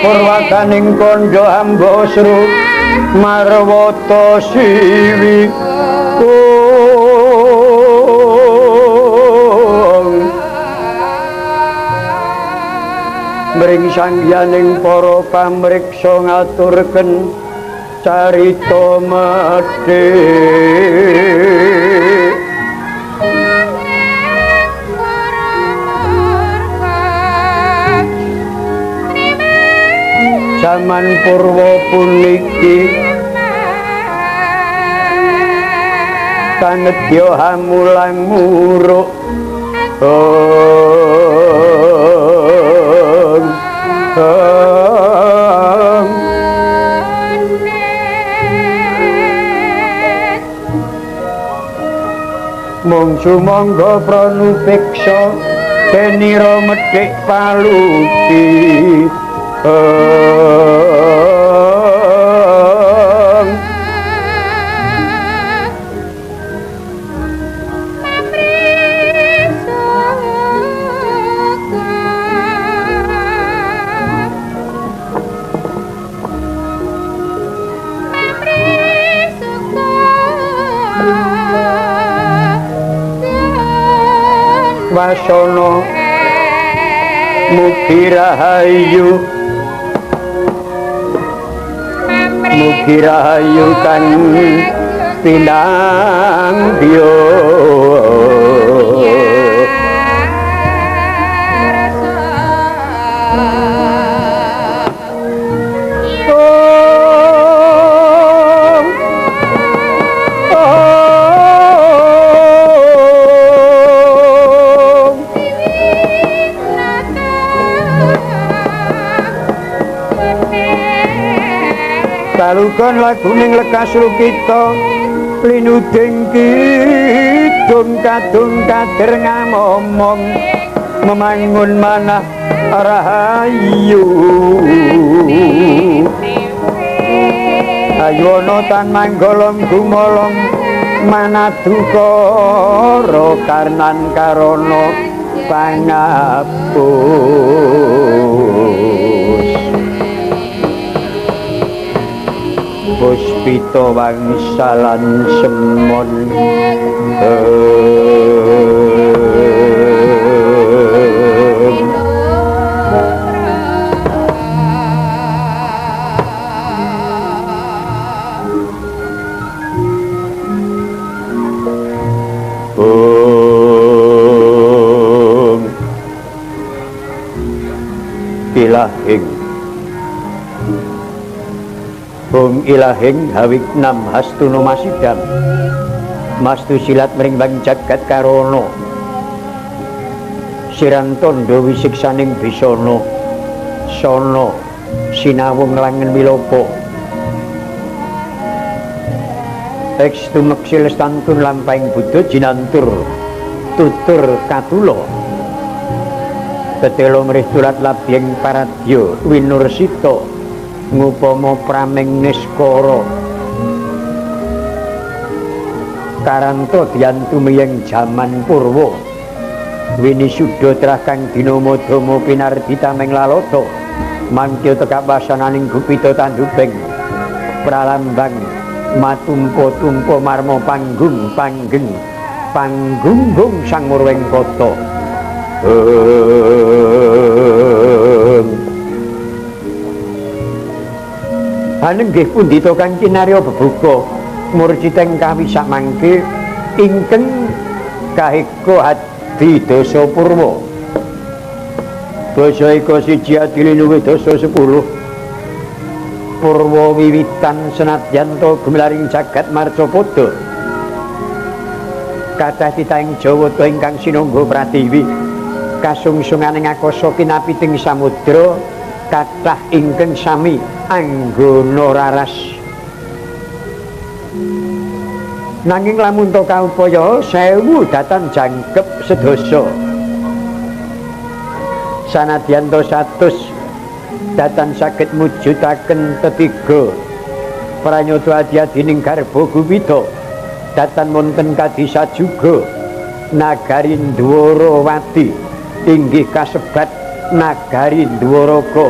Purwakaning kandha hambasru marwata siwi mring sangyaning para pamriksa ngaturken carita medhik. Jaman purwa puniki kanedya hamulang muruk mung sumangga pranupeksa denira medhik paluti. Wasana mugi rahayu, mugi rahayu kang pinanggih. Balugan laguning lekas lukita linuding kidung kadung kader ngamomong memangun manah rahayu. Ayono tan manggolong gumolong manadukara karnan karana pangapus. Puspita wangsalan semon Om Ilahing Bung ilahing hawiknam hastuno masidam mastu silat mring bang jagat karono siran tondo wisiksaning bisono sono sinawung langen wilopo eks tumeksil stantun lampahing buddha jinantur tutur katulo tetelo mrih tulat labyeng paradya winursita ngupama prameng niskara karanto diantumiyeng jaman purwa winisuda trah kang dinama dama pinardita meng lalata mangkya tekap wasananing gupita tandubeng pralambang matumpa-tumpa marma panggung panggeng panggunggung sang murweng kota. Hanenggih pundhita kang kinarya bebuka murciteng kawi samangke ingkang kaheka adi dasa purwa basa eka siji adili luwih dasa 10 purwa wiwitan senadyan ta gumlaring jagat marcapada kathah titahing Jawata ingkang sinangga pratiwi kasungsunganing akasa kinapiting samudra Kathah ingkang sami anggona raras. Nanging lamun to kaupaya 1000 datan jangkep sedasa. Sanadyan to 100 datan saged mujudaken tetiga. Pranyata adi-adining garba guwita datan wonten kadisajuga nagari Dwarawati inggih kasebat nagari Dwaraka.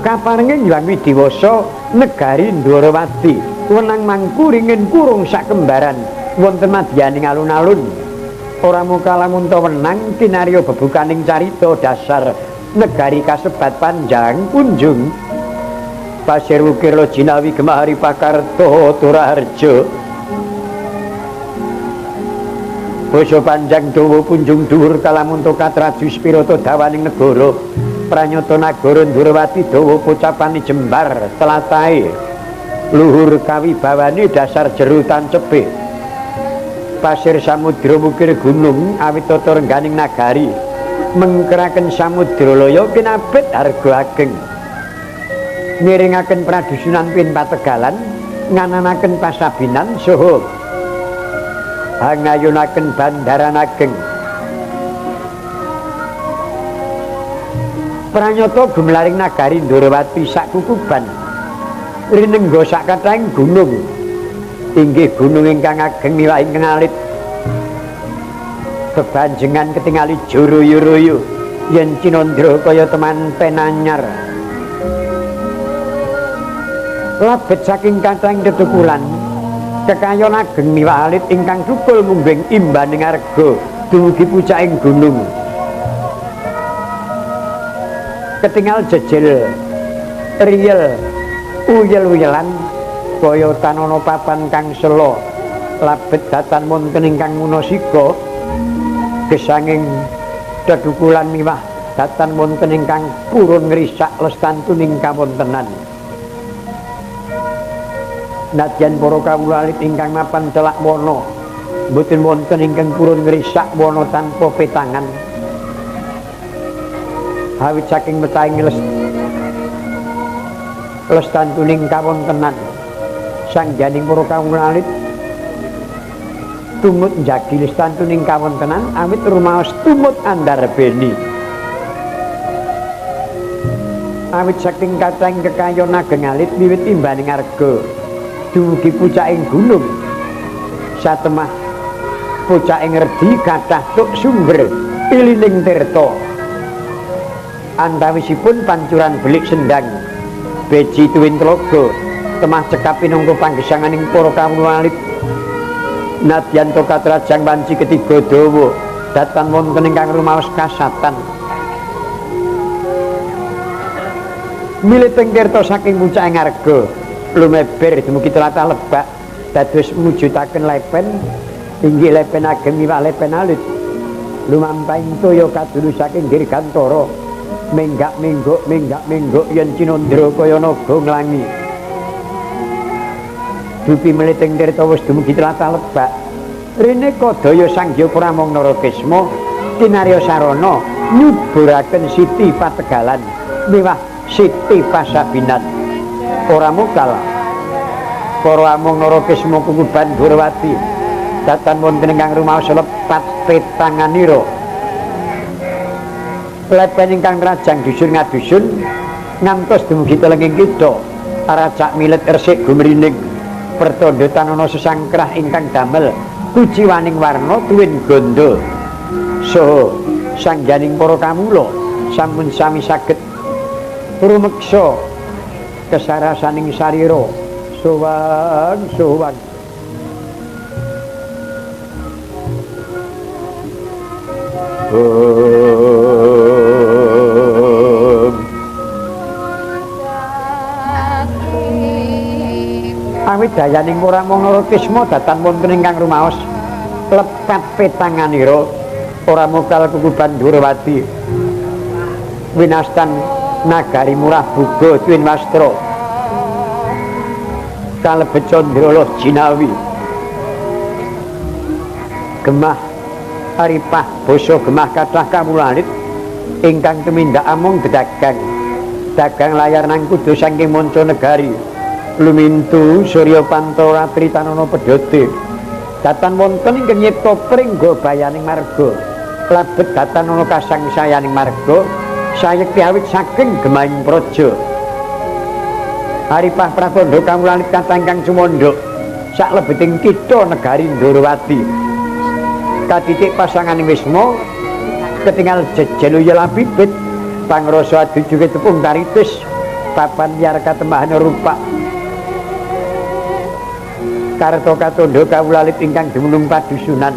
Kaparenging Hyang Widiwasa negari Dwarawati wenang mangku ringin kurung sakembaran wonten madyaning alun-alun. Ora muka lamun ta wenang kinarya bebukaning carita dasar negari kasebat panjang kunjung. Pasir wukir jinawi gemahari pakarta Turaharja. Basa panjang dawa punjung dhuwur kalamun ta katraju spirata dawaning negara. Pranyata nagara Dwarawati dawa pocapane jembar telatahe. Luhur kawibawane dasar jero tancepe. Pasir samudra wukir gunung awit tata rengganing nagari mengkeraken samudra laya kinabet harga ageng ngiringaken pradusunan pin pategalan ngananaken pasabinan saha hangayunaken bandaran ageng. Pranyata gumlaring nagari Dwarawati sakukuban rinengga sakathahing gunung inggih gunung ingkang ageng miwah ingkang alit. Bebanjengan ketingali juru-yuruyu yen cinandra kaya temanten anyar. Labet saking kathahing tetukulan kekayon ageng miwah alit ingkang thukul mungging imbaning arga dumugi pucaking gunung. Ketingal jejel riyel uyel-uyelan kaya tanana papan kang sela. Labet datan wonten ingkang munasika gesanging dedukulan miwah datan wonten ingkang purun ngrisak lestantuning kawontenan. Nadyan para kawula alit ingkang mapan celak wana mboten wonten ingkang purun ngrisak wana tanpa petangan. Awit saking metahing lestantuning kawontenan sangganing para kawula alit tumut njagi lestantuning kawontenan awit rumaos tumut andarbeni. Awit saking kathahing kekayon ageng alit wiwit imbaning arga dumugi pucaking gunung. Satemah pucaking redi kathah tuk sumber ilining tirta. Antawisipun pancuran belik sendang beji tuwin tlaga temah cekap pinangka panggesanganing para kawula alit. Nadyan to katrajang wanci ketiga dawa datan wonten ingkang rumaos kasatan. Militing tirta saking pucaking arga lumeber dumugi tlatah lebak dados mujudaken lepen inggih lepen ageng miwah lepen alit. Lumampahing toya kadulu saking dirgantara menggak menggok menggak menggok yen cinandra kaya naga nglangi. Dupi meliting tirta wis dumugi tlatah lebak. Rene kadaya Sang Hyang Pramong Narakisma kinarya sarana nyuburaken siti pategalan miwah siti pasabinan. Ora mokal para among Narakisma kukuban Dwarawati datan wonten ingkang rumaos lepat petanganira. Lepen ingkang rajang dusun ngadusun ngantos dumugi telenging kitha aracak milet resik gumrining pertandha tanana sesangkrah ingkang damel kuciwaning warna tuwin ganda. Saha sangganing para kamula sampun sami saged rumeksa kesarasaning sarira. Sowan sowan. Awit dayaning ora mung Narakisma datan wonten ingkang rumaos lepat petanganira ora mokal kukuban Dwarawati winastan nagari murah buga tuwin wastra kalebet candra jinawi. Gemah aripah basa gemah kathah kawulalit ingkang tumindak amung dedagang. Dagang layar nang kuda saking manca negari. Lumintu surya pantha ratri tanana pedhote. Datan wonten ingkang nyipta pringga bayaning marga. Labet datan ana kasangsayaning marga sayekti awit saking gemahing praja. Aripah pratandha kawulalit kathah ingkang sumandha saklebeting kitha negari Ndorowati. Katitik pasanganing wisma ketingal jejel uyah bibit pangrasa adujuke tepung taritis papan liar katembahan rupak. Karta katandha kawulalit ingkang dumunung padusunan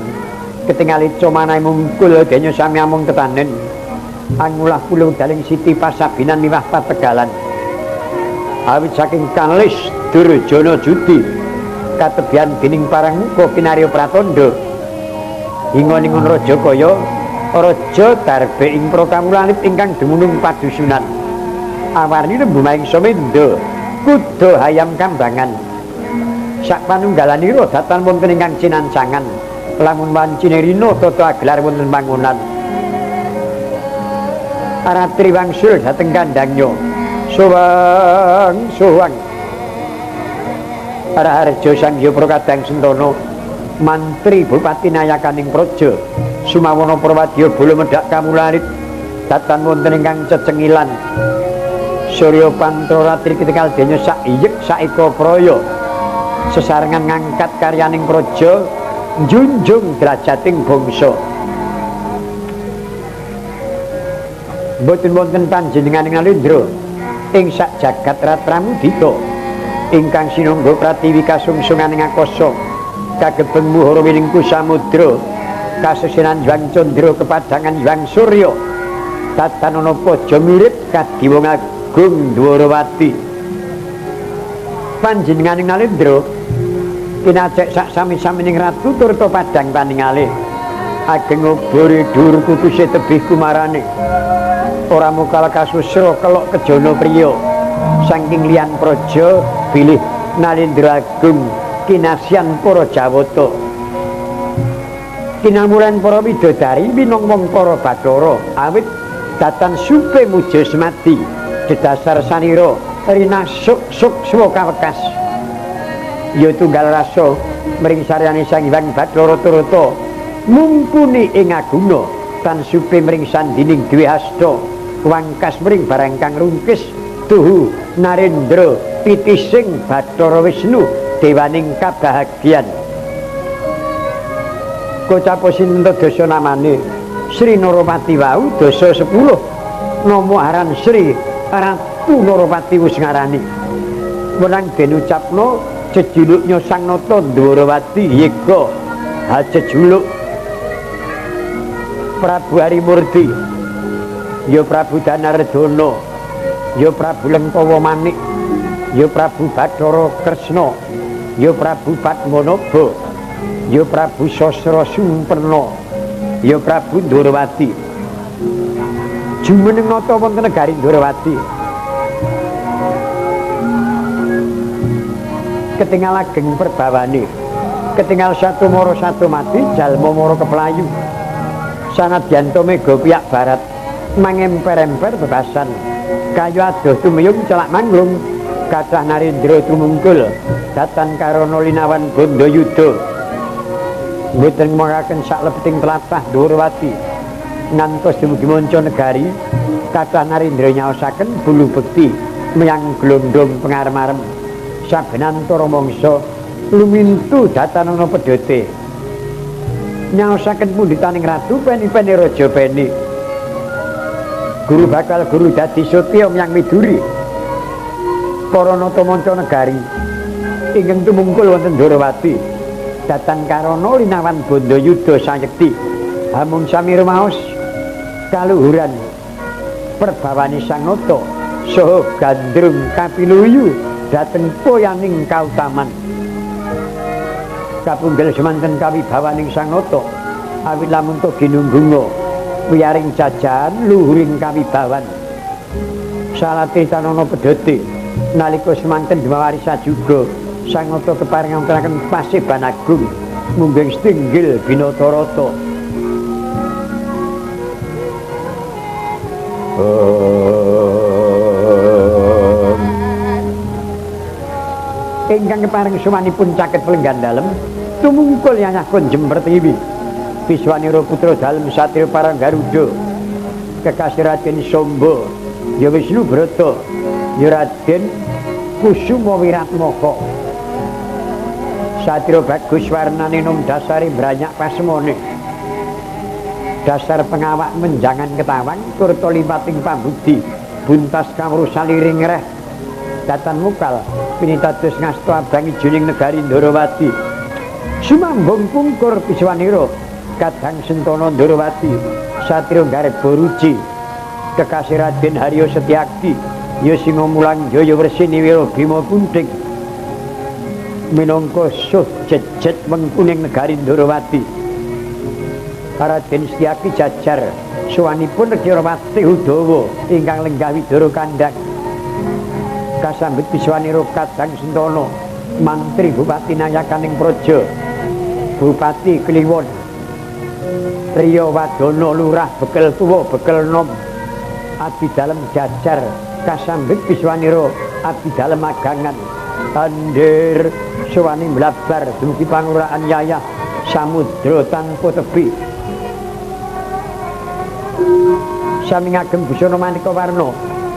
ketingal ica manahe mungkul denya sami amung tetanen angulah pulo daling siti pasabinan miwah pategalan. Awit saking kalis Durjana judi katebian dening parang muka kinarya pratandha ingon-ingon raja kaya raja darbe ing prakawulalit ingkang dumunung padusunan awarni lembu maing samenda kuda hayam kambangan. Sak panunggalanira datan wonten ingkang cinancangan lamun wancine rina tata agelar wonten panggonan. Ratri wangsul dhateng kandangnya sowang sowang. Raharja Sang Hyang Prakadang Sentana mantri bupati nayakaning praja sumawana prawadya bala medhak kamularit datan wonten ingkang cecengilan. Surya pantra ratri ketingal denya sak iyek saeka praya sesarengan ngangkat karyaning praja njunjung drajating bangsa. Mboten wonten panjenenganing Nalendra ing sak jagat Ratramudita ingkang sinungga pratiwi kasungsunganing akasa kagebeng muhara winingku samudra kasesinan Hyang Candra kepadangan Hyang Surya datan ana praja mirip kadiwong agung Dwarawati. Panjenenganing Nalendra kinacek sak sami-samining ratu turta padang paningale ageng obore dhuwur kutuse tebih kumarane ora mukal kasusra kelok kejana priya saking liyan praja bilih Nalendra agung kinasyan para Jawata. Kinamulan para widodari winong para bathara awit datan supe muja semadi dedasar sanira rinasuk suksma kawekas. Ya tunggal rasa mring saryane Sang Hyang Bathara Turta mumpuni ing aguna tan supe mring sandining dwi hasta wangkas mring barang kang rungkis tuhu Narendra titising Bathara Wisnu dewaning kabahagian. Kocapa sinten dasa namane Sri Naropati wau dasa 10 nama aran Sri Ratu Naropati wis ngarani wenang den ucapno jejuluknya Sang Nata Ndwarawati yega ha jejuluk Prabu Harimurti ya Prabu Danardana ya Prabu Lengkawa Manik ya Prabu Bathara Kresna ya Prabu Padmanaba ya Prabu Sasra Sumpena ya Prabu Ndwarawati. Jumeneng nata wonten negari Ndwarawati ketingal ageng perbawane ketingal satu moro satu mati jalma moro keplayu sanadyanto mega piyak barat mangemper-emper bebasan kayu adoh tumiyung celak manggung kathah Narendra tumungkul datan karana linawan Bandayuda mboten ngmakaken saklebeting tlatah Ndwarawati ngantos dumugi manca negari kathah Narendra nyaosaken bulu bekti miyang glondong pengarem-arem saben antara mangsa lumintu datan ana pedhote nyaosaken pundhitaning ratu peni-peni raja peni guru bakal guru dadi satya miyang miduri para nata manca negari ingkang tumungkul wonten Ndwarawati datan karana linawan Bandayuda sayekti hamung sami rumaos kaluhuran perbawani Sang Nata saha gandrung kapiluyu dhateng poyaning kautaman. Kapunggel semanten kawibawaning Sang Nata awit lamun to ginunggunga wiyaring jajan luhuring kawibawan. Salate tanana pedhote nalika semanten dumawari sajuga Sang Nata keparing ngawontenaken paseban agung. Mungging stinggil Binatarata. Ingkang kepareng sowanipun caket pelenggan dalem tumungkul yayah konjem pertiwi. Piswanira putra dalem satriya parang Garuda. Kekasih Raden Somba, ya Wisnu Brata, ya Raden Kusuma Wiratmaka. Satria bagus warnane nom dasare branyak pasemone. Dasar pengawak menjangan ketawang turta limpating pambudi buntas kawruh saliring reh datan mukal pinitados ngasta abang ijoning negari Ndorowati. Sumambung pungkur Piswanira kadang Sentana Ndorowati satria garba ruci kekasih Raden Haryo Setyaki ya Singa Mulang Jaya Wrsini Wira Bima Kunting minangka suh jejet wengkuning negari Ndorowati. Raden Setyaki jajar sowanipun Rekyawati Udawa ingkang lenggah widara kandhang. Kasambet Piswanira kadang Sentana mantri bupati nayakaning praja Bupati Kliwon Riya Wadana lurah bekel tuwa bekel nom abdi dalem jajar kasambet Piswanira abdi dalem agangan andir sowane mlabar dumugi panguraan yayah samudra tanpa tepi. Sami ngagem busana maneka warna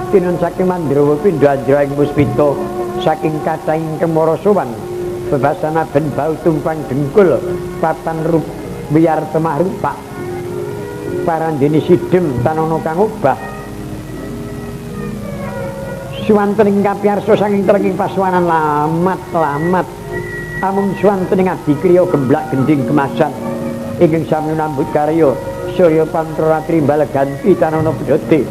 tinun saking Mandrawa pindha anjra ing puspita saking kathahing kemara sowan bebasana ben bau tumpang dengkul papan rup wiyar temah rupak parandene sidem tanana kang obah suwanten ing kapiyarsa saking trenging pasuwanan lamat-lamat amung suwanten ing adikriya gemblak gending kemasan ingkang sami nambut karya surya pantra ratri balaganti tanana pedhote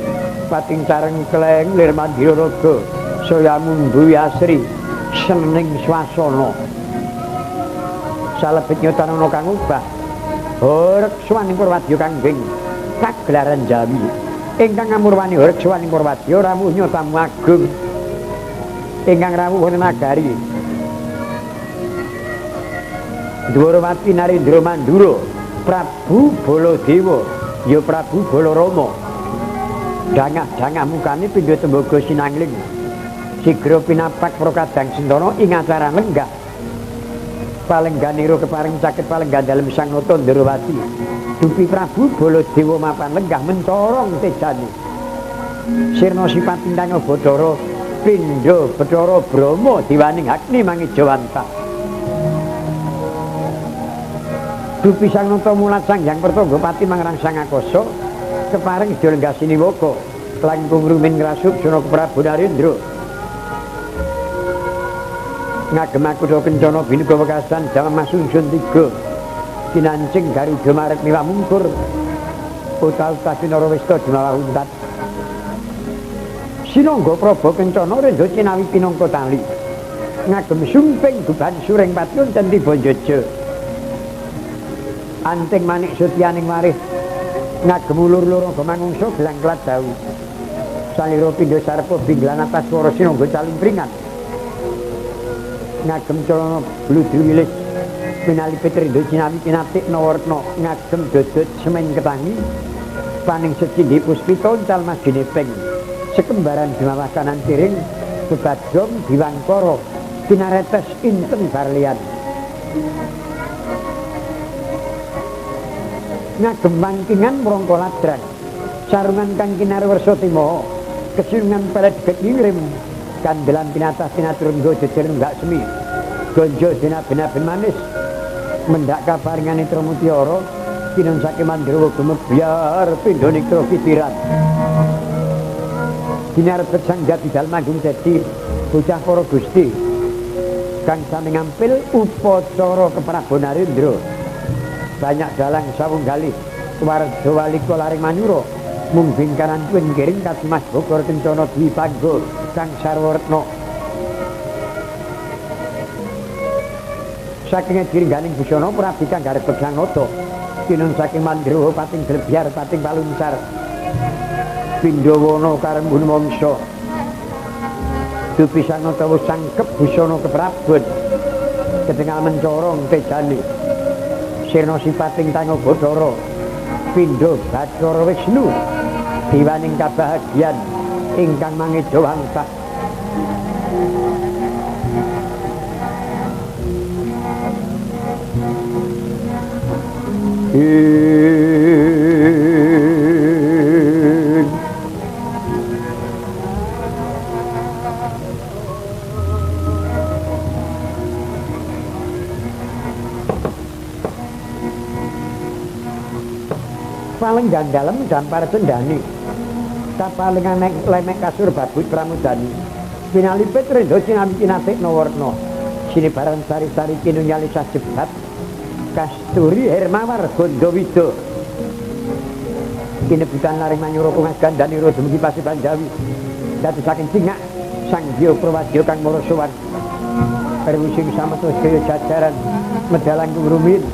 pating careng kleng lir mandira raga saya mundhuwi asri seneng swasana salebet nyotanana kang obah horeg suwaning Purwadya kanggeng kagelaran Jawi ingkang ngamurwani horeg suwaning Purwadya rawuh nyotamu agung ingkang rawuh wonten nagari Dwarawati Narendra Mandura Prabu Baladewa ya Prabu Balarama. Dangah-dangah mukane pindha tembaga sinangling sigra pinapak para kadang Sentana ing acara lenggah palengganira kepareng caket palenggan dalem Sang Nata Ndrawati. Dupi Prabu Baladewa mapan lenggah mencorong tejane sirna sifat ingkang Bathara pindha Bathara Brahma diwaning agni mangejawantah. Dupi Sang Nata mulat Sang Hyang Pertangga pati mangrang Sang Akasa kepareng sedya lenggah siniwaka langkung rumin ngrasup Janaka Prabu Narendra ngagem akudha kencana binuga wekasan jaman masungsun tiga kinancing Garuda marek miwah mungkur utal-utah kinara wista jumawah untat sinangga praba kencana rendha cinawi pinangka tali ngagem sumping guban suring patun tiba njeje anting manik sutyaning warih ngagem ulur-ulur raga mangungsa gelang kladau salira pindha sarpa binglan atas swara sinangga calumpringan ngagem celana bludru wilis pinali petrindha cinawi pinatik nawaretna ngagem dodot semen ketangi paning secindhi puspita uncal madine ping sekembaran jumawah kanan piring bebadom diwangkara pinaretes inten barlian ngagem wangkingan mrangka ladrang sarungan kang kinarwersa timoho kesungan pelet ngirim kandelan pinatah pinaturungga jejer nunggak semi gonjo dinaben-aben manis mendak kaparingan Netra Mutiara kinun saking Mandrawa gumebyar pindha nektra kitiran dinarepet Sang Jati Dalem Agung dadi bocah para gusti kang sami ngampil upacara keprabu Narendra banyak dalang sawunggalih warga walika laring manyura mungging kanan tuwin kiring katimas Bogor Kencana Dwi Pangga kang sarwa retna saking diringganing busana Prabu kang garep Sang Nata kinun saking Mandrawa pating glebyar pating paluncar pindhawana karembun mangsa dupi Sang Nata wis sangkep busana keprabon ketingal mencorong tejane Sirna sipating tanga Bathara pindha Bathara Wisnu diwaning kabahagyan ingkang mangeja wangkah. Palenggan dalem dampar cendani kapalengan lemek kasur babut pramudani pinalipit rendha cinami cinatik nawarna sinibaran sari-sari kinunyali sajebat kasturi hermawar gondowida kinebutan laring manyura kungas gandhanira dumugi Paseban Jawi dadi saking cingak Sang Hyang Prawadya kang mara sowan perwising sameta sedaya jajaran medalang rumiyin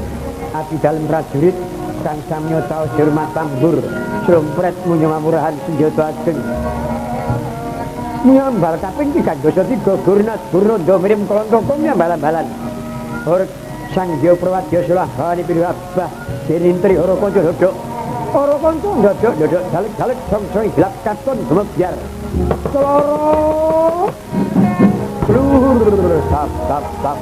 abdi dalem prajurit kang samya taos hormat tambur srumpret munyung amurahan senjata ageng nyambal kaping 3 3 gurnas gurnanda mirim klontoko nyambal-ambalan hor Sang Hyang Prawadya sulahane pirabah denintri ora kanca dodok ora kanca ndodok ndodok dalek-dalek song-song gelap katon gumebyar keloro luhur tap tap tap.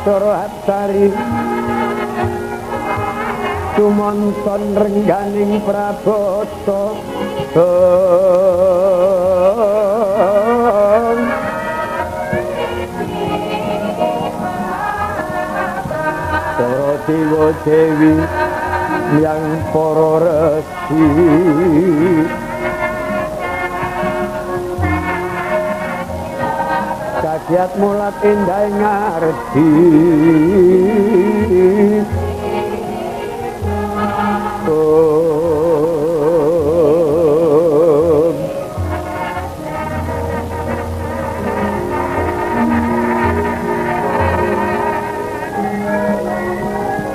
Hapsari tumonton rengganing prabata para dewa dewi yang para resi kagiat mulat indah ngardi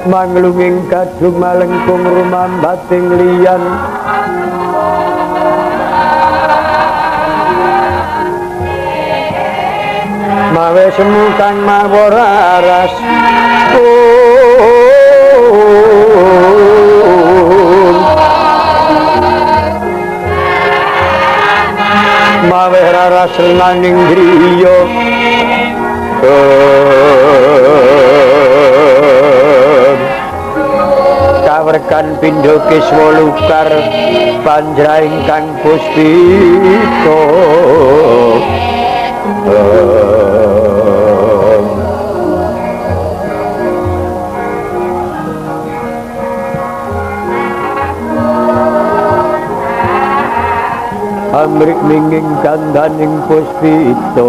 manglunging kadung malengkung rumambating liyan mawe semu kang mawara ras mawe raras naning griya kawerkan pindha kiswa lukar panjra ingkang puspita. Amrik minging gandaning puspita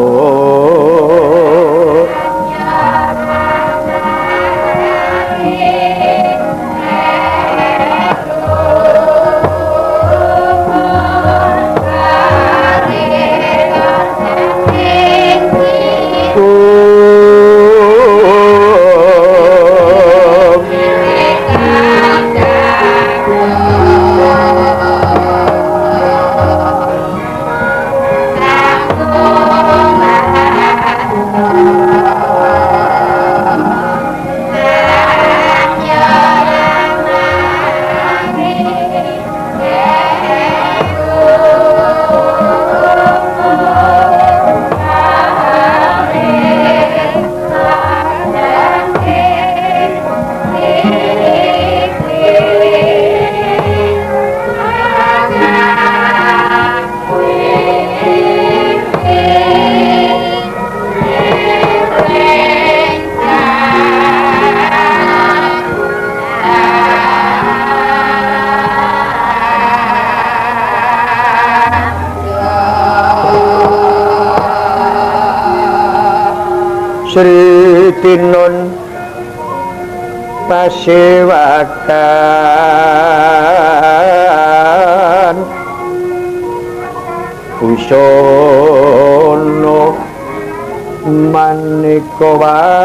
Sri Tinun pasewakan busana maneka warna.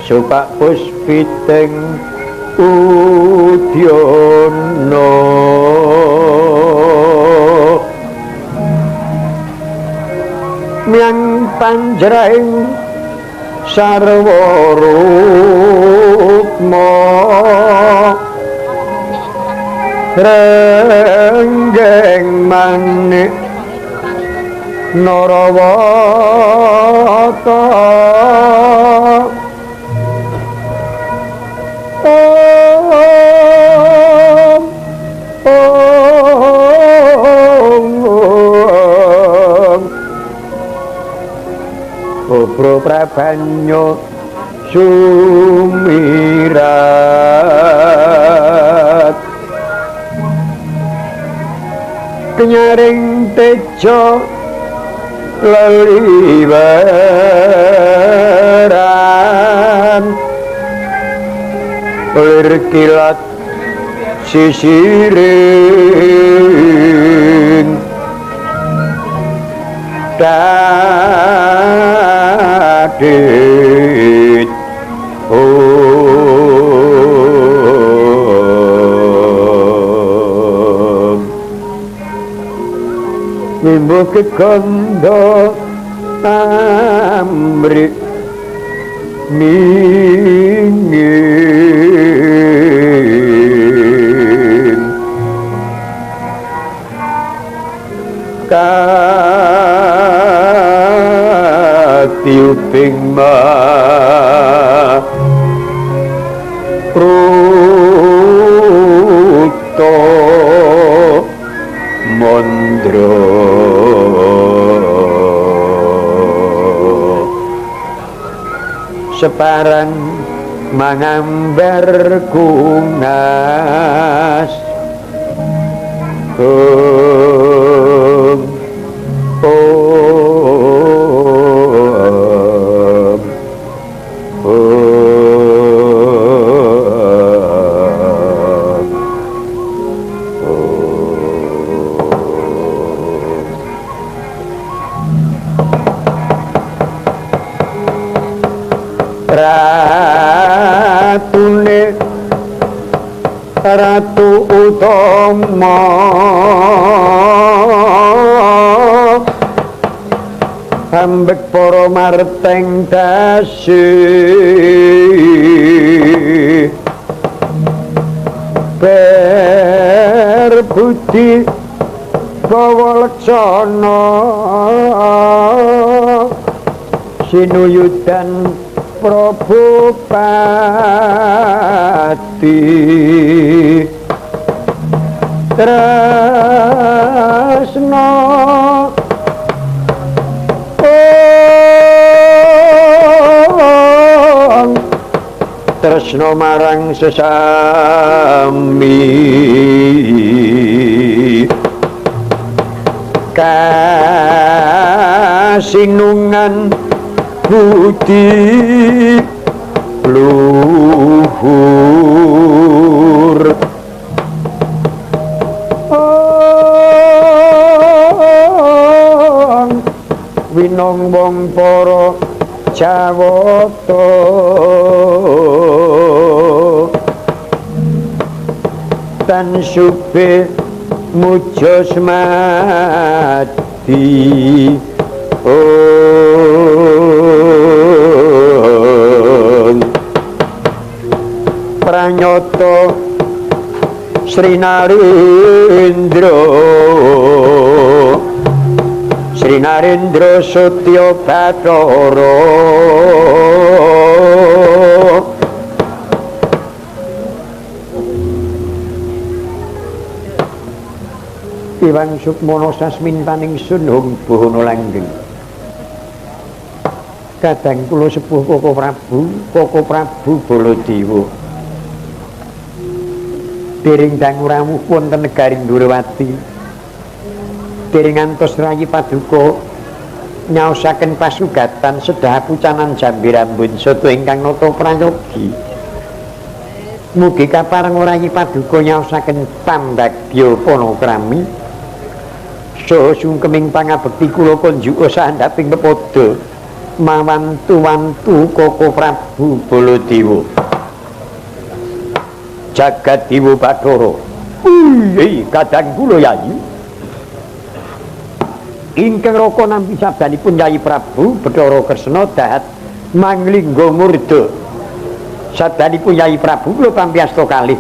Supak puspiting udyana miang panjraing sarwa rukma renggeng manik narawata. Om Om Om Obro prabanyo sumirat kenyaring tejo leliweran lir kilat sisiring dadit om mimbuh kegandha amri mingin katiuping ma pruto mondro separan mangambar kungas. Om Om Om Om. Ratune Ratu Utama ambek para marteng dasi berbudi bawa leksana sinuyudan Prabu Pati tresna ong tresna marang sesami kasinungan budi luhur. Ong winong wong para Jawata tan sube muja semadi. Om pranyata Sri Narendra Sri Narendra Satya Bathara Iwang Sukmana sasmintaning sun hung buhana langgeng. Kadang kula sepuh Koko Prabu, Koko Prabu Baladewa. Dereng dangu rawuh wonten negari Ndhurawati. Dereng ngantos rayi paduka nyaosaken pasugatan sedah pucanan jambi rambun soto ingkang nata prayogi. Mugi kapareng rayi paduka nyaosaken pambagya panakrami saha sungkeming pangabekti kula kunjuk sahandhaping pepada mawantu-wantu Koko Prabu Baladewa. Jagat Dewa Bathara. Ih, kadang kula Yayi. Ingkang raka nampi sabdanipun Yayi Prabu Bathara Kresna dahat manglingga murda. Sabdanipun Yayi Prabu kula pampiyasta kalih.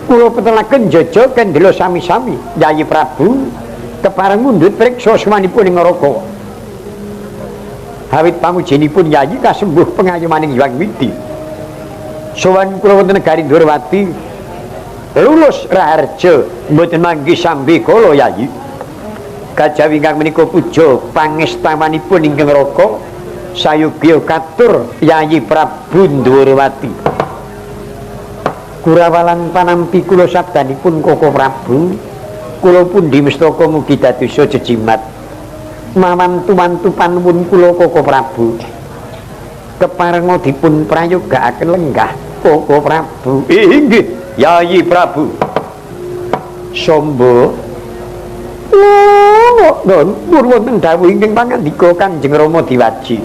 Kula petelaken jeja kendela sami-sami Yayi Prabu kepareng mundhut priksa sumanipun ing neraka. Awit pamujinipun Yayi kasembuh pengayomaning Hyang Widi. Sowan kula wonten negari Ndhurawati lulus raharja mboten manggi sambi kala Yayi. Kajawi ingkang menika puja pangestawanipun ingkang raka sayogya katur Yayi Prabu Ndhurawati. Kurawalan panampi kula sabdanipun Koko Prabu, kula pundi mestaka mugi dadosa jejimat. Mawantu-wantu panuwun kula Koko Prabu. Keparenga dipun prayogaaken lenggah Koko Prabu. Inggih, Yayi Prabu. Sombo. Lho, nur wonten dawuh ingkang pangandika Kanjeng Rama Diwaji.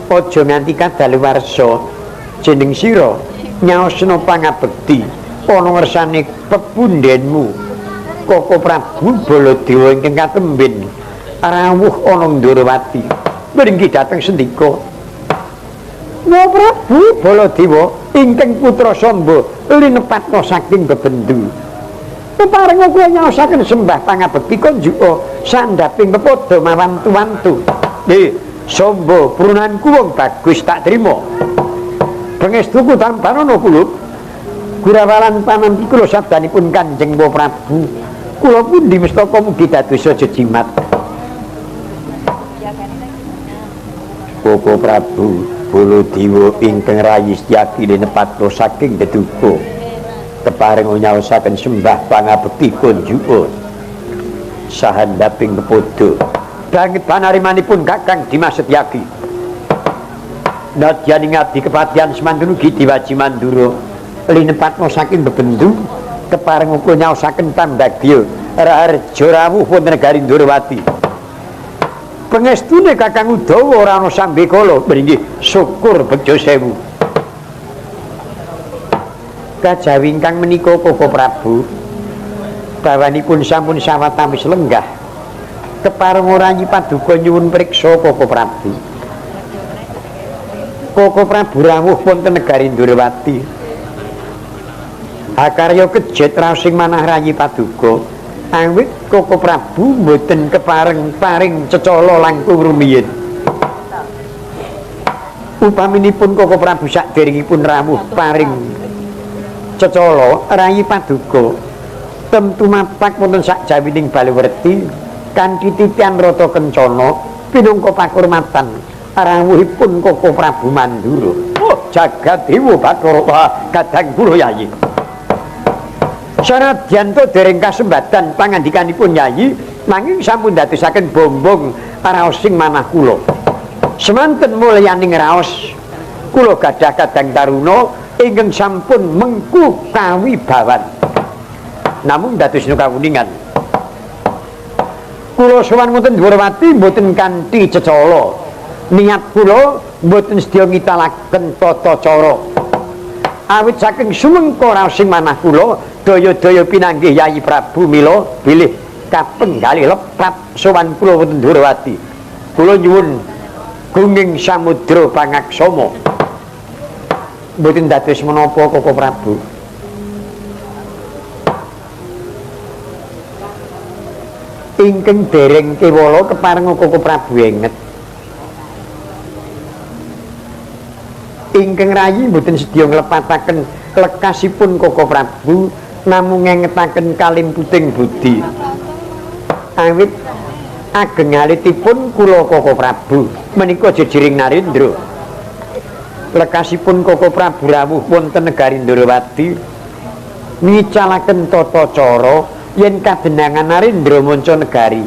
Aja nganti kadaluwarsa jeneng sira nyaosna pangabekti ana ngersane pepundhenmu Koko Prabu Baladewa ingkang katemben rawuh ana Ndhurawati. Mringgi dhateng sendika Wa Prabu Baladewa ingkang putra Samba linepatna saking bebendu. Peparenga kula nyaosaken sembah pangabekti kunjuka sandhaping pepada mawantu-wantu. Nggih, Samba prunanku wong bagus tak trima. Pangestuku tampanana kula. Gurawalan panampi kula sabdanipun Kanjeng Prabu. Kula pundi mestaka mugi dadosa jejimat. Koko Prabu Baladewa ingkang rayi Setyaki linepatna saking deduka kepareng nyaosaken sembah pangabekti kunjuka sahandhaping pepada. Banget panarimanipun Kakang Dimas Setyaki. Nadyan ing abdi kepatihan semantun ugi diwaji mandura linepatna saking bebendu kepareng uga nyaosaken pambagya raharja rawuh wonten negari Ndhurawati. Pengestune Kakang Udawa ora ana sambekala. Mringgih syukur bejo sewu. Kajawi ingkang menika Koko Prabu bawanipun sampun sawetawis lenggah kepareng rayi paduka nyuwun priksa Koko Prabu. Koko Prabu rawuh wonten negari Ndhurawati. Akarya kejet raos sing manah rayi paduka. Awit Koko Prabu mboten kepareng paring cecala langkung rumiyin. Upaminipun Koko Prabu saderengipun rawuh paring cecala rayi paduka tentu mapak wonten sakjawining Balawerti kanthi titian rata kencana pinangka pakurmatan rawuhipun Koko Prabu Mandura. Oh, jagat dewa Bathara kadang kula Yayi. Sanadyan to dereng kasembatan pangandikanipun Yayi nanging sampun dadosaken bombong raos sing manah kula. Semanten mulyaning raos kula gadah kadang taruna ingkang sampun mengku kawibawan. Namung dadosna kawuningan. Kula sowan wonten Ndhurawati mboten kanthi cecala. Niat kula mboten sedya ngitalaken tata cara. Awit saking sumengko raos sing manah kula daya-daya pinanggih Yayi Prabu mila bilih kapenggalih lepat sowan kula wonten Ndhurawati. Kula nyuwun gunging samudra pangaksama. Mboten dados menapa Koko Prabu. Ingkang dereng kewala keparenga Koko Prabu enget. Ingkang rayi mboten sedya nglepataken lekasipun Koko Prabu namung ngengetaken kalimputing budi. Awit ageng alitipun kula Koko Prabu menika jejiring Narendra. Lekasipun Koko Prabu rawuh wonten negari Ndorowati ngicalaken tata cara yen kadenangan Narendra manca negari.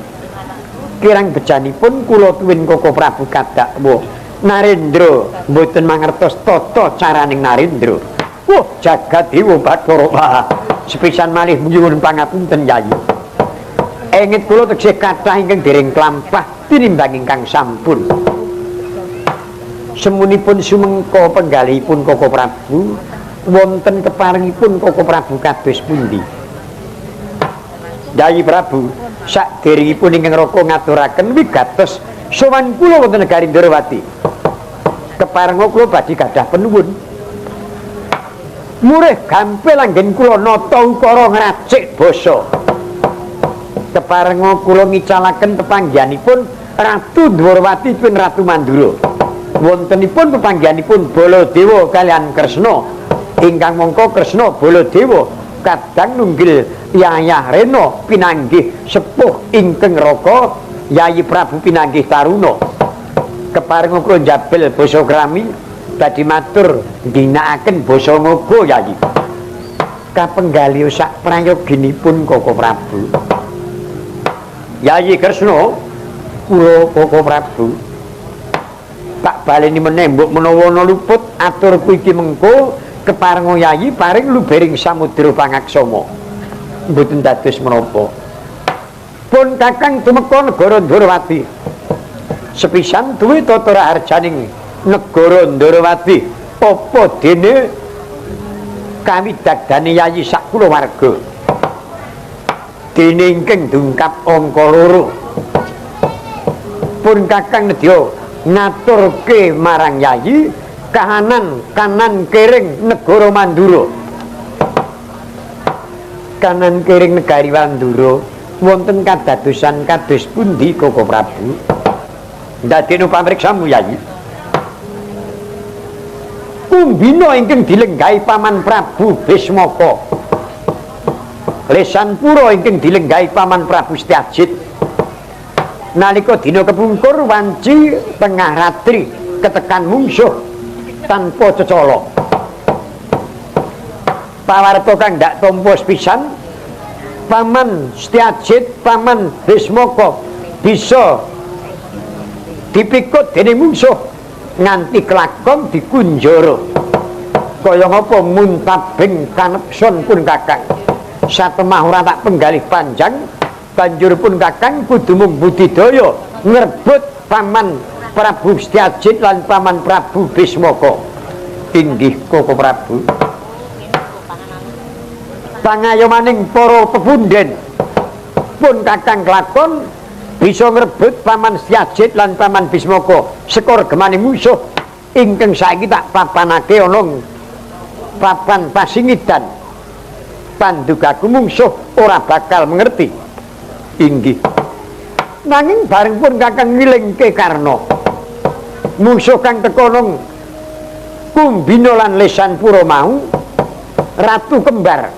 Kirang bejanipun kula tuwin Koko Prabu kadakwa Narendra mboten mangertos tata caraning Narendra. Wah, jagat dewa Bathara. Wah, sepisan malih nyuwun pangapunten Yayi. Engit kula teksih kathah ingkang dereng klampah tinimbang ingkang sampun. Semunipun sumengko penggalihipun Koko Prabu wonten keparengipun Koko Prabu kados pundi? Yayi Prabu, sakderengipun ingkang raka ngaturaken wigatos sowan kula wonten negari Ndorowati. Keparenga kula badhe gadah penuwun. Murih gampil anggen kula nata ukara ngracik basa. Keparenga kula ngicalaken pepanggihanipun Ratu Dwarawati tuwin Ratu Mandura. Wontenipun pepanggihanipun Baladewa kaliyan Kresna. Ingkang mangka Kresna Baladewa kadang nunggil Yayah Rena pinanggih sepuh ingkang raka Yayi Prabu pinanggih taruna. Keparenga kula njabel basa krami badhe matur ngginakaken basa ngogo Yayi. Kapenggalih sak prayoginipun Koko Prabu. Yayi Kresna kula Koko Prabu tak baleni meneh mbok menawa ana luput aturku iki mengko keparenga Yayi paring lubering samudra pangaksama. Mboten dados menapa. Pun Kakang tumeka negara Ndorowati. Sepisan duwe tata raharjaning negara Ndorowati apa dene kawidagdane Yayi sak kulawarga. Dene ingkang dungkap angka 2. Pun Kakang nedya ngaturke marang Yayi kahanan kanan kering negara Mandura. Kanan kering negari Mandura wonten kadadosan kados pundi Koko Prabu? Ndadekno pamriksamu Yayi. Kumbina ingkang dilenggahi Paman Prabu Bismaka, lesan pura ingkang dilenggahi Paman Prabu Setyajid nalika dina kepungkur wanci tengah ratri ketekan mungsuh tanpa cecala. Pawarta kang ndak tampa sepisan Paman Setyajid, Paman Bismaka bisa dipikut dening mungsuh nganti kelakon dikunjara. Kaya ngapa muntabing kanepson pun Kakang. Satemah ora tak penggalih panjang, banjur pun Kakang kudu mung budidaya ngrebut Paman Prabu Setyajid lan Paman Prabu Bismaka. Inggih Koko Prabu. Pangayomaning para pepunden pun Kakang kelakon bisa ngrebut Paman Setyajid lan Paman Bismaka sekor gemane musuh ingkang saiki tak papanake ana papan pasingidan. Pandugaku mungsuh ora bakal mengerti. Inggih. Nanging bareng pun Kakang ngilingke Karna, mungsuh kang teka nang Kumbina lan lesan pura mau ratu kembar.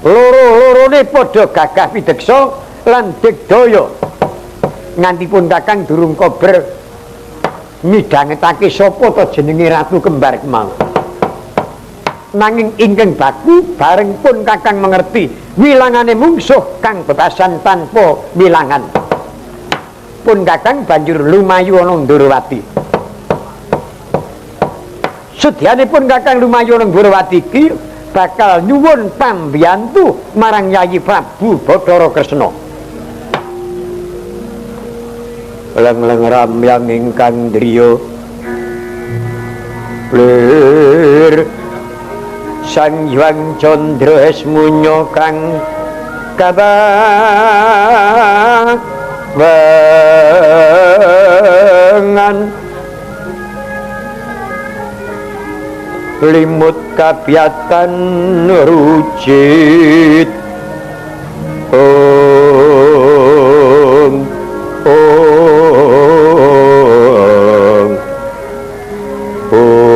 Loro-lorone padha gagah pideksa lan digdaya. Nganti pun Kakang durung kober midhangetake sapa ta jenenge ratu kembar mau. Nanging ingkang baku bareng pun Kakang mengerti wilangane mungsuh kang bebasan tanpa wilangan. Pun Kakang banjur lumayu ana Ndorowati. Sudyane pun Kakang lumayu ana Ndorowati iki bakal nyuwun pambiyantu marang Yayi Prabu Bathara Kresna. Leng-leng ramyang ingkang driya lir Sang Hyang Candra Esmunya kang kabawengan limut kabyatan rujit ong ong ong ong.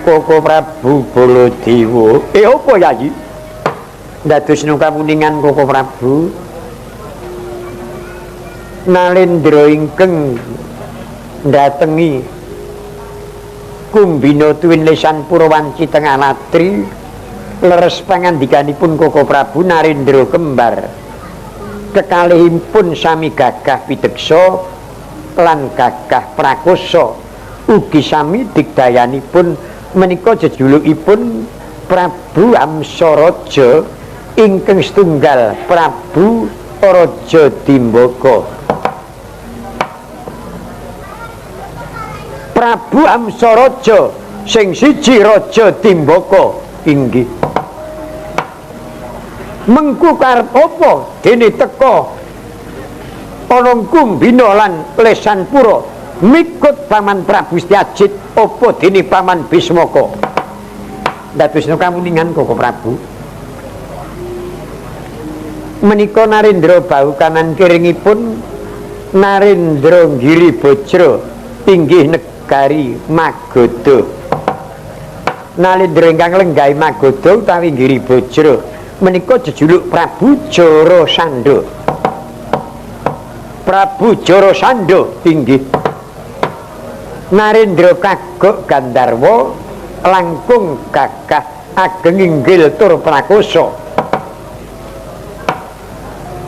Koko Prabu Baladewa. Apa Yayi? Ndadosna kamuningan Koko Prabu. Nalendra ingkang ndatengi Kumbina tuwin lesan Purwanci tengah latri leres pangandikanipun Koko Prabu Narendra kembar. Kekalihipun sami gagah pideksa lan gagah prakosa, ugi sami digdayanipun menika jejulukipun Prabu Hamsaraja ingkang setunggal Prabu Raja Dimbaka. Prabu Hamsaraja sing siji Raja Dimbaka inggih. Mengku karep apa dene teka ana Kumbina lan Lesanpura mikut Paman Prabu Setyajid apa dene Paman Bismaka. Dadosna kamuningan Koko Prabu. Menika Narendra bahu kanan kiringipun Narendra Giri Bajra inggih negari Magadha. Narendra ingkang lenggahi Magadha utawi Giri Bajra menika jejuluk Prabu Jarasandha. Prabu Jarasandha inggih. Narendra kagok Gandharwa langkung gagah ageng inggil tur prakosa.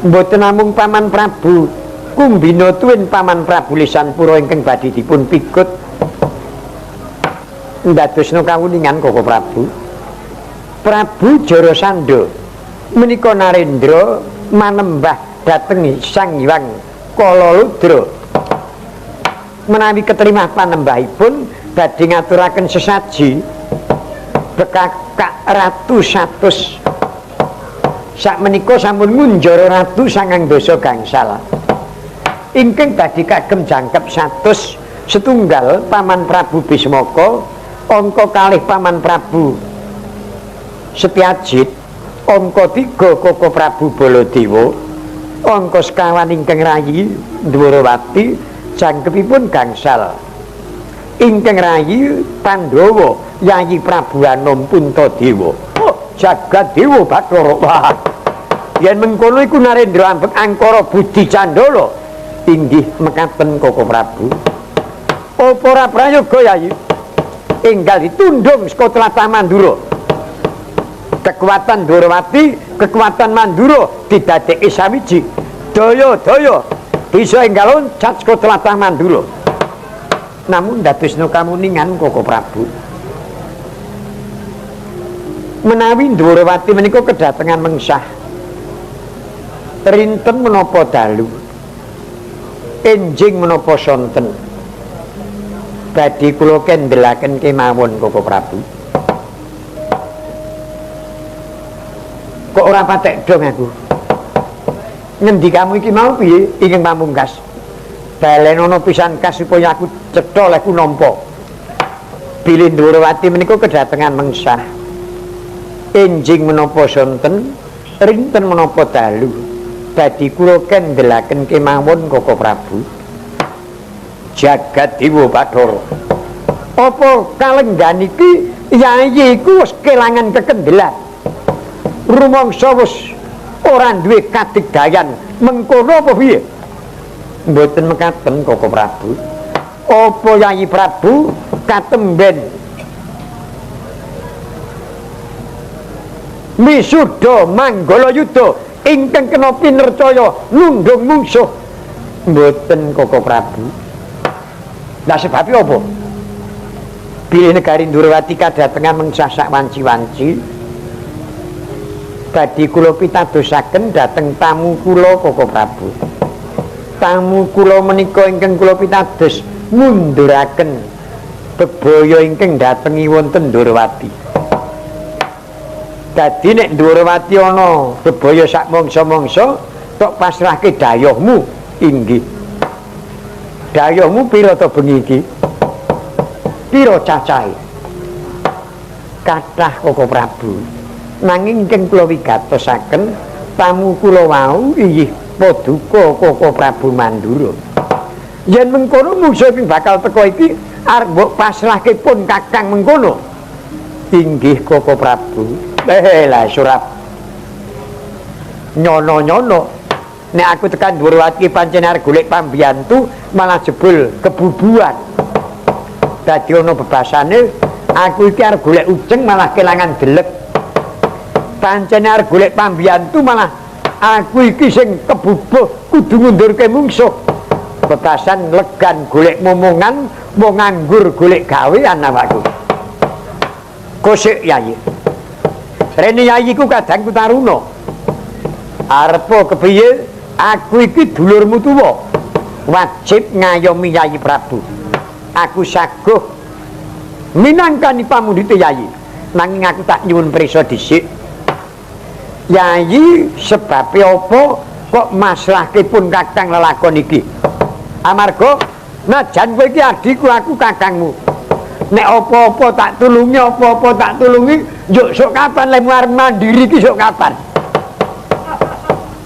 Mboten namung Paman Prabu Kumbina tuwin Paman Prabu Lesanpura ingkang badhe dipun pikut ndadosna kawuningan Koko Prabu. Prabu Jarasandha menika Narendra manembah dhateng Sang Hyang Kalaludra. Menawi keterima panembahipun badhe ngaturaken sesaji bekakak ratu 100. Sakmenika sampun ngunjara ratu 90 gangsal. Ingkang badhe kagem jangkep 100 setunggal Paman Prabu Bismaka, angka kalih Paman Prabu Setyajid, angka 3 Koko Prabu Baladewa, angka sekawan ingkang rayi Dwarawati jangkepipun gangsal. Ingkang rayi Pandhawa Yayi Prabu Anom Puntadewa. Oh, jagat dewa Bathara. Wah. Yen mengkono iku Narendra ambek angkara budi candala. Inggih mekaten Koko Prabu. Apa ora prayoga Yayi? Enggal ditundung saka tlatah Mandura. Kekuatan Dwarawati, kekuatan Mandura didadekke sawiji. Daya-daya bisa enggal loncat saka tlatah Mandura. Namun dadosna kamuningan Koko Prabu. Menawi Dwarawati menika kedatengan mengsah. Rinten menapa dalu? Enjing menapa sonten? Badhe kula kendelaken kemawon Koko Prabu. Kok ora patek dong aku? Ngendikamu iki mau piye ingkang pamungkas? Balenono pisan kas supaya aku cetha lehku nampa. Bilih Dwarawati menika kedatengan mengsah. Enjing menapa sonten, rinten menapa dalu? Badhe kula kendelaken kemawon Koko Prabu. Jagat Dewa Bathara. Apa kalenggan iki yayi iku wis kelangan kekendelan? Rumangsa wis ora duwe kadigdayan mengkono apa piye? Mboten mekaten Koko Prabu. Apa Yayi Prabu katemben misuda manggala yuda ingkang kena pinercaya nundung mungsuh? Mboten Koko Prabu. Lah sebabe apa? Bilih negari Dwarawati kadatengan mengsah sak wanci-wanci, badhe kula pitadosaken dhateng tamu kula Koko Prabu. Tamu kula menika ingkang kula pitados munduraken bebaya ingkang datengi wonten Dwarawati. Dadi nek Dwarawati ana bebaya sak mangsa-mangsa tok pasrahke dayohmu. Inggih. Dayohmu pira to bengi iki? Pira cacahe? Kathah Koko Prabu. Nanging ingkang kula wigatosaken tamu kula wau inggih paduka Koko Prabu Mandura. Yen mengkono mungsuh sing bakal teka iki arep mbok pasrahke pun Kakang mengkono. Inggih Koko Prabu. Lah surap nyono-nyono nek aku tekan Dwarawati pancen arep golek pambiyantu malah jebul kebubuan. Dadi ana bebasane aku iki arep golek uceng malah kelangan delek. Pancen arep golek pambiyantu malah aku iki sing kebubuh kudu ngundurke mungsuh. Bebasan legan golek momongan, wong nganggur golek gawean awakku. Kosik Yayi. Rene Yayi ku kadangku taruna. Arepa kepiye? Aku iki dulurmu tuwa. Wajib ngayomi Yayi Prabu. Aku saguh minangkani pamundhute Yayi. Nanging aku tak nyuwun prisa dhisik. Yayi sebabe apa kok maslahke pun kakang lelakon iki? Amarga najan kowe iki adhiku, aku kakangmu. Nek apa-apa tak tulungi, apa-apa tak tulungi, njuk sok kapan lemu arep mandiri iki sok kapan?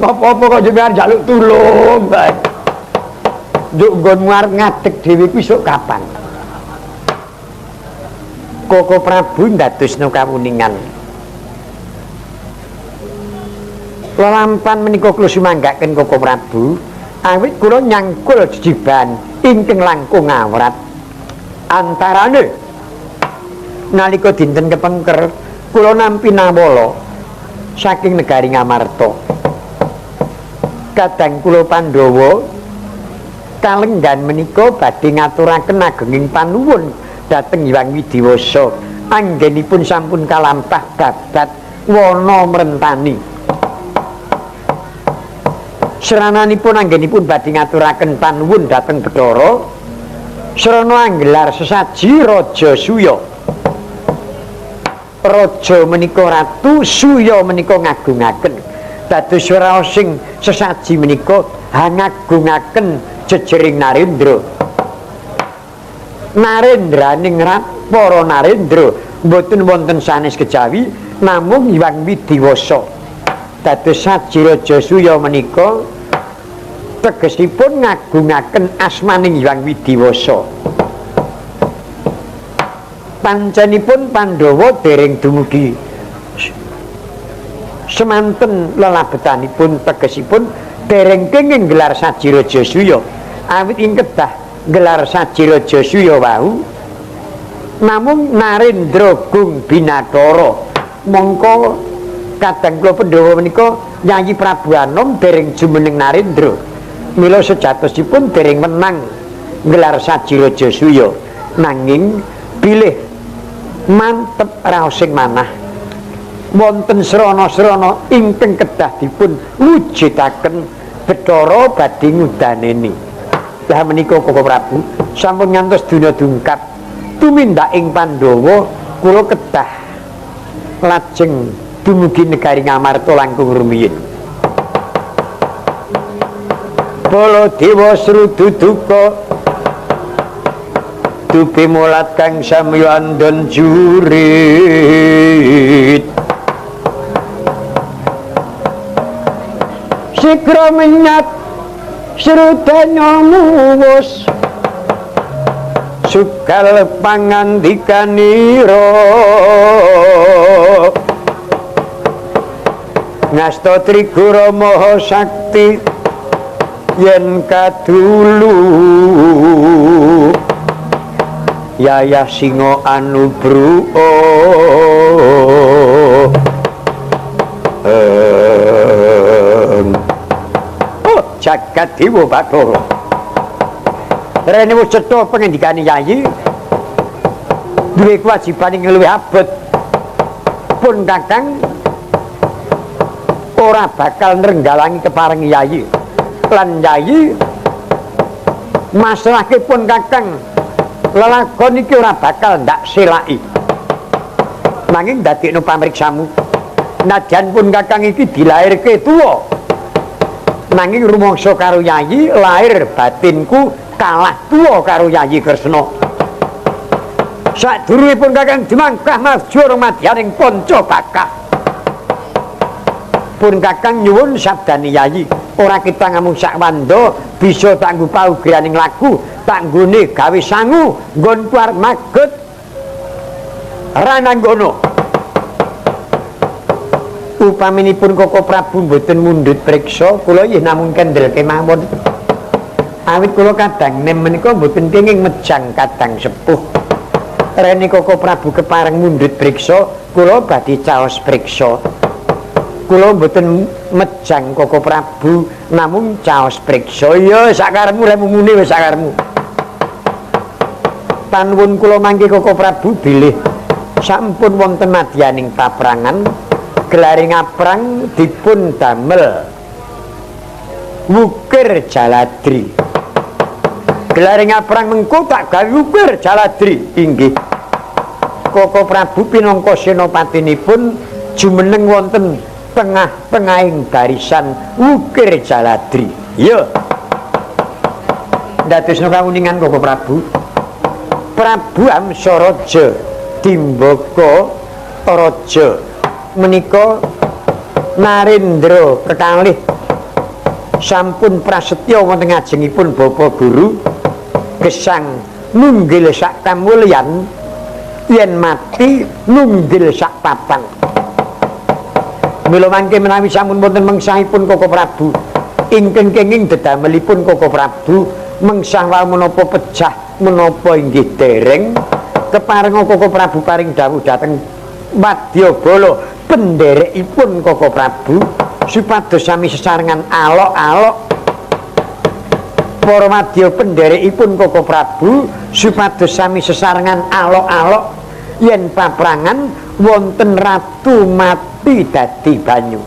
Apa-apa kok jenengan njaluk tulung bae. Njuk nggonmu arep ngadeg dhewe kuwi sok kapan? Koko Prabu ndadosna kawuningan. Lelampan menika kula sumanggaken Koko Prabu, awit kula nyangkul jejiban ingkang langkung awrat. Antarane nalika dinten kepengker kula nampi nawala saking negari Ngamarta. Kadang kula Pandhawa kalenggan menika badhe ngaturaken agenging panuwun dhateng Hyang Widiwasa anggenipun sampun kalampah babat wana mrentani. Srananipun anggenipun badhe ngaturaken panuwun dhateng Bathara srana anggelar sesaji Raja Suya. Raja menika ratu, Suya menika ngagungaken. Dados raosing sesaji menika hangagungaken jejering Narendra. Narendraning para Narendra mboten wonten sanes kejawi namung Hyang Widiwasa. Dados saji Raja Suya menika tegesipun ngagungaken asmaning Hyang Widiwasa. Pancenipun Pandhawa dereng dumugi semanten lelabetanipun, tegesipun dereng kenging gelar saji Raja Suya. Awit ing kedah gelar saji Raja Suya wau namung Narendra Gung Binathara. Mongko kadang kula Pandhawa menika Yayi Prabu Anom dereng jumeneng Narendra. Mila sejatosipun dereng menang gelar saji Raja Suya. Nanging bilih mantep raosing manah wonten srana-srana ingkang kedah dipun wujudaken Bathara badhe ngudaneni. Lah menika Koko Prabu sampun ngantos donya dungkap tumindak ing Pandhawa kula kedah lajeng dumugi negari Ngamarta langkung rumiyin. Baladewa srudu duka dupi mulat kang samya andon jurit. Sigra menyat srudanya muwus sukal pangandikanira ngasta trigura maha sakti yen kadulu yayah singa anubruo. Oh jagat dewa Bathara. Rene wis cetha pengendikane Yayi duwe kewajiban ing luwih abot. Pun kakang ora bakal nrenggalangi keparengi Yayi. Lan Yayi maslahke pun kakang lelakon iki ora bakal ndak selaki. Nanging ndadekno pamriksamu. Najan pun kakang iki dilairke tuwa, nanging rumangsa karo Yayi lahir batinku kalah tuwa karo Yayi Kresna. Sadurungipun kakang dimangkah maju madyaning panca bakah. Pun kakang nyuwun sabdane Yayi, ora kita ngamung sak wanda bisa tanggu paugraning laku, tanggune gawe sangu nggonku arep maget. Rananggana. Upaminipun Koko Prabu mboten mundhut priksa, kula nggih namung kendel kemawon. Awit kula kadang nem menika mboten kenging mejang kadang sepuh. Rene Koko Prabu kepareng mundhut priksa, kula badhe caos priksa. Kula mboten mejang Koko Prabu, namung caos priksa. Ya sakarepmu lek muni wis sakarepmu. Panuwun kula mangke Koko Prabu bilih sampun wonten madyaning paprangan, gelare ngaprang dipun damel wukir Jaladri. Gelare ngaprang mengko tak gawe wukir Jaladri. Inggih. Koko Prabu pinangka senopatinipun jumeneng wonten tengah-tengahing barisan wukir Jaladri. Ya. Ndadosna kawuningan Koko Prabu. Prabu Hamsaraja Dimbaka Raja menika Narendra kekalih sampun prasetya wonten ngajengipun Bapak Guru gesang nunggil sak kamulyan yen mati nunggil sak papan. Mila mangke menawi sampun wonten mengsahipun Koko Prabu ingkang kenging dedamelipun Koko Prabu mengsah wau menapa pejah menapa inggih dereng keparenga Koko Prabu paring dawuh dhateng wadyabala penderekipun Koko Prabu supados sami sesarengan alok-alok para madya penderekipun Koko Prabu supados sami sesarengan alok-alok yen paprangan wonten ratu mati dadi banyu.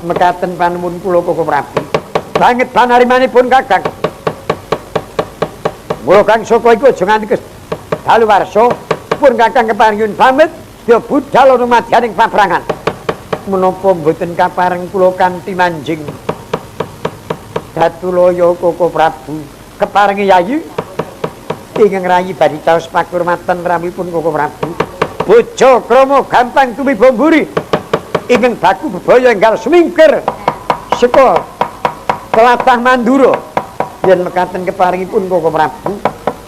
Mekaten panuwun kula Koko Prabu. Banget panarimanipun Kakang. Mula Kang Saka iku aja nganti daluwarsa pun Kakang keparingun pamit ya budal ana madyaning paprangan. Menapa mboten kapareng kula kanthi manjing Datulaya Koko Prabu keparengi yayi ingkang rayi badhe caos pakurmatan rawuhipun Koko Prabu. Bojo krama gampang tumiba mburi ingkang baku bebaya enggal sumingkir saka tlatah Mandura. Yen mekaten keparingipun Koko Prabu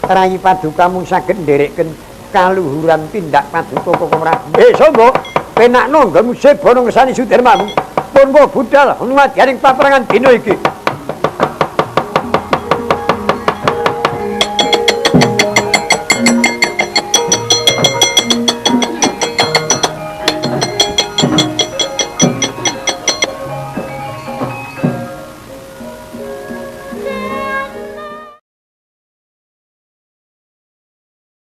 rayi paduka mung saged ndereken kaluhuran tindak paduka Koko Prabu. Sombo, penakno nggonmu sebono ngersani Sudirmanmu. Pun wa budal madyaning paprangan dina iki.